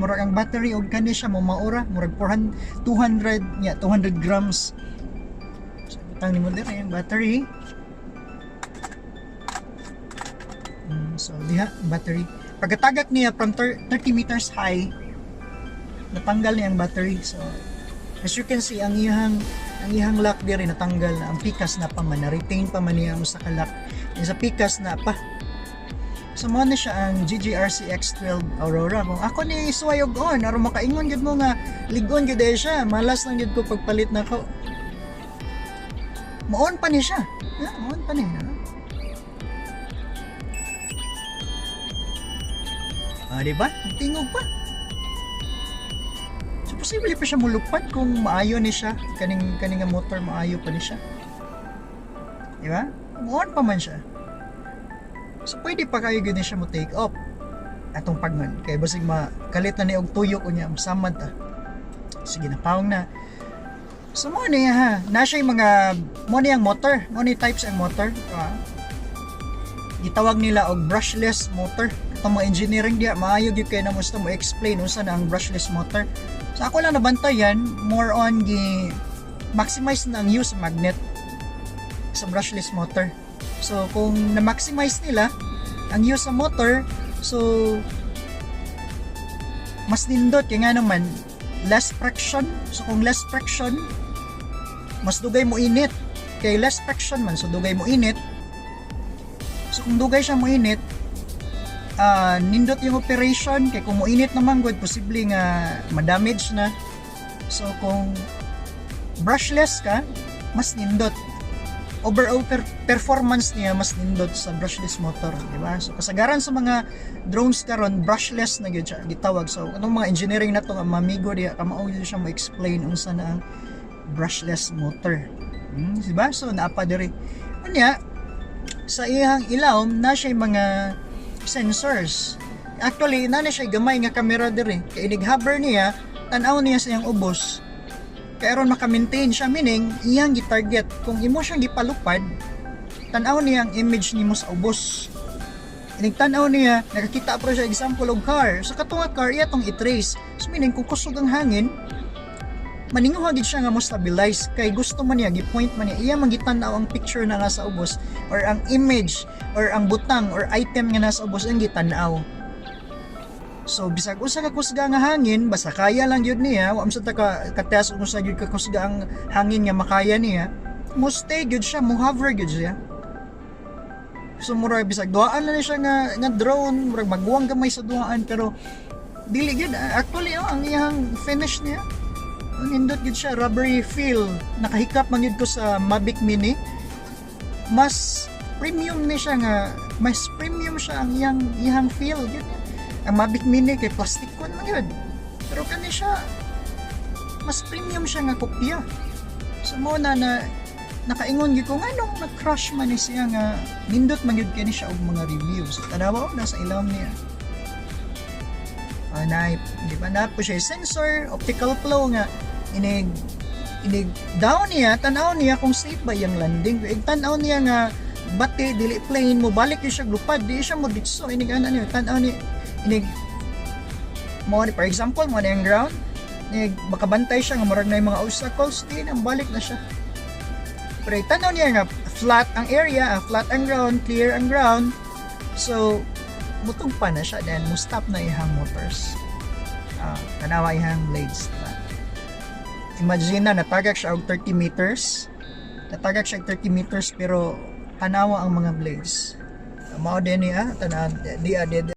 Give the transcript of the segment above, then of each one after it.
Murag ang battery og kani siya mo maura murag 400 200, yeah, 200 grams. So butang nimo diri ang battery. So diha battery. Pagkatagak niya from 30 meters high, natanggal niya ang battery. So as you can see, ang iyang lock diri natanggal na. Ang pikas na pa man, na retain pa man niya ang usa ka lock. Yung sa pikas na pa. So mo na siya ang GGRC X12 Aurora. Kung ako ni suway og on aron makaingon gyud mo nga ligon gyud eh siya, malas lang gyud ko pagpalit nako. Moon pa ni siya. Ha, moon pa ni. Ha? Ah, di ba? Tingog pa. So posible pa siya mulupad kung maayo ni siya, kaning kaning nga motor maayo pa ni siya. Di ba? Moon pa man siya. So pwede pa kayo gyud ni siya mo take off atong pagman kay basig makalit na ni og tuyok unya samad ta. Sige na, pawong na. So mo ni ha, na siya yung mga mo ni ang motor, mo ni types ang motor. Gitawag nila og brushless motor. Itong mga engineering diya, maayo gyud kay na mo mo explain unsa na ang brushless motor. So ako lang nabantayan, more on gi maximize na ang use magnet sa brushless motor. So kung na-maximize nila ang use sa motor, so mas nindot kay nga naman less friction. So kung less friction, mas dugay mo init. Kay less friction man, so dugay mo init. So kung dugay siya mo init, nindot yung operation kay kung moinit naman gud posible nga ma-damage na. So kung brushless ka, mas nindot. Overall performance niya mas nindot sa brushless motor, di ba? So kasagaran sa mga drones karon brushless na gyud siya gitawag. So anong mga engineering na to nga mamigo diya kamao gyud siya mo explain unsa na ang brushless motor. Di ba? So naa pa diri. Unya sa iyang ilawom na siya mga sensors. Actually, na siya gamay nga kamera diri. Kay inig hover niya, tan-aw niya sa iyang ubos. Kay aron maka-maintain siya, meaning iyang gi-target kung imo siyang gipalupad, tan-aw niya ang image nimo sa ubos. Inig tan-aw niya, nakakita pro siya example og car. Sa so, katong car iya tong i-trace. So meaning kung kusog ang hangin, maninguha gid siya nga mo stabilize kay gusto man niya gi-point man niya, iya man gitan-aw ang picture na nasa ubos or ang image or ang butang or item nga nasa ubos ang gitan-aw. So bisag usa ka kusga nga hangin, basta kaya lang gyud niya, wa man sa ta ka ka-test kung usa gyud ka kusga ang hangin nga makaya niya, mo stay gyud siya, mo hover gyud siya. So murag bisag duhaan na ni siya nga nga drone, murag maguwang gamay sa duhaan pero dili gyud actually, oh, ang iyang finish niya. Ang nindot gyud siya, rubbery feel. Nakahikap man gyud ko sa Mavic Mini. Mas premium ni siya nga, mas premium siya ang iyang iyang feel gyud. Ang Mavic Mini kay plastic kon man gyud. Pero kani siya mas premium siya nga kopya. So mo na na nakaingon gyud ko nganong nag-crush man ni siya nga nindot man gyud kini siya og mga reviews. Tanawa, oh, nasa ilawom niya. Na, di ba na po siya sensor, optical flow nga inig inig down niya, tan-aw niya kung safe ba yung landing. Ig tan-aw niya nga bati dili plane mo balik gyud siya lupad, di siya mo ditso inig ana niya, tan-aw ni inig mo ni, for example, mo ni ang ground, inig makabantay siya nga murag na yung mga obstacles, di na balik na siya. Pero tan-aw niya nga flat ang area, flat ang ground, clear ang ground, so mutug pa na siya, then mo stop na ihang motors. Tanawa ihang blades, diba? Imagine na natagak siya og 30 meters, natagak siya og 30 meters, pero tanawa ang mga blades, mao din niya tanaw di di.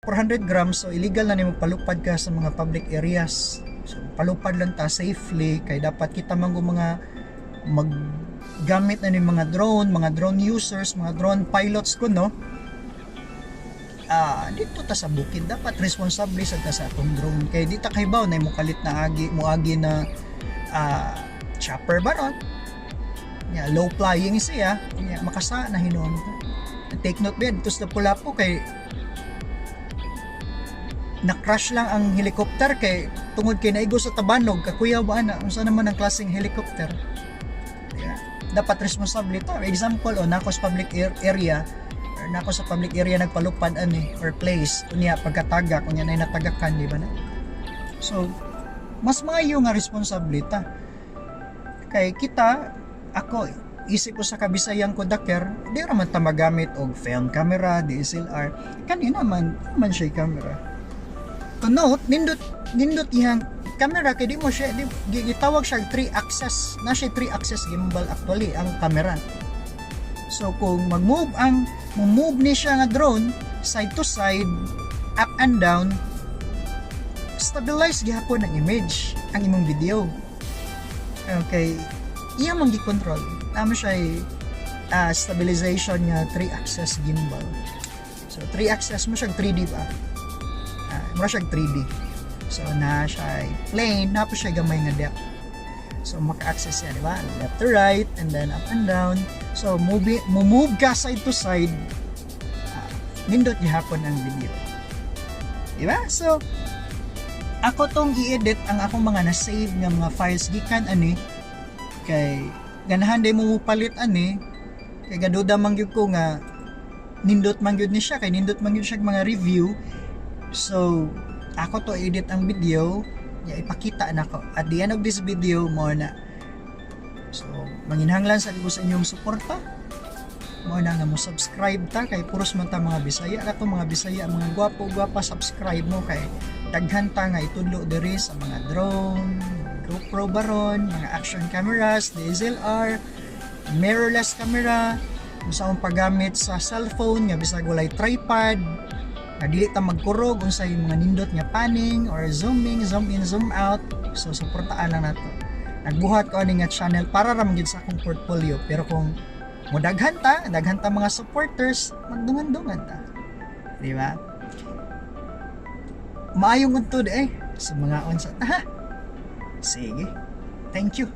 400 grams, so illegal na nimo palupad ka sa mga public areas. So palupad lang ta safely kay dapat kita man mga maggamit na ni mga drone users, mga drone pilots ko, no? Ah, dito ta sa bukid, dapat responsable sa ta sa atong drone kay di ta kahibaw na mo kalit na agi moagi na chopper ba ron. Yeah, low flying siya, yeah, makasa na hinuon. Take note ba dito sa Lapu-Lapu kay na-crash lang ang helicopter kay tungod kay naigo sa tabanog, kakuyaw ba ana? Unsa naman ang klaseng helicopter? Yeah. Dapat responsable to. Example, o nako sa public area or nako sa public area nagpalupad ani or place, unya pagkatagak, unya na natagakan, di ba na? So mas maayo nga responsable ta kay kita, ako isip ko sa kabisayang kodaker, di ra man ta magamit og film camera, DSLR. Kanina man man siya camera. To note, nindot nindot iyang camera kay di mo siya di, gitawag siya 3 axis na siya, 3 axis gimbal actually ang camera. So kung mag-move ang mo-move ni siya nga drone side to side, up and down, stabilize gihapon ang image, ang imong video. Okay, iya man gi-control. Tama siya, stabilization nga 3 axis gimbal. So 3 axis mo siya, 3D ba? Mura siya 3D. So na siya plane, na po siya gamay nga depth. So maka-access siya, di ba? Left to right and then up and down. So move mo move ka side to side. Nindot gihapon ang video. Di ba? So ako tong i-edit ang akong mga na-save nga mga files gikan ani kay ganahan day mo palit ani kay gaduda man gyud ko nga nindot man gyud ni siya, kay nindot man gyud siya mga review. So ako to edit ang video ya, ipakita nako at the end of this video mo na. So manginhanglan sa ko sa inyong suporta mo na nga mo subscribe ta kay puros man ta mga Bisaya kato, mga Bisaya, mga gwapo gwapa. Subscribe mo kay daghan ta nga itudlo diri sa mga drone, GoPro baron, mga action cameras, DSLR, mirrorless camera, unsa akong paggamit sa cellphone nga bisag walay tripod nga dili ta magkurog, unsay mga nindot nga panning or zooming, zoom in, zoom out. So suportaan lang nato. Nagbuhat ko ani nga channel para ra man gyud sa akong portfolio, pero kung mo daghan ta, daghan ta mga supporters, magdungan-dungan ta. Di ba? Maayong udto eh sa mga unsa ta, ha. Sige. Thank you.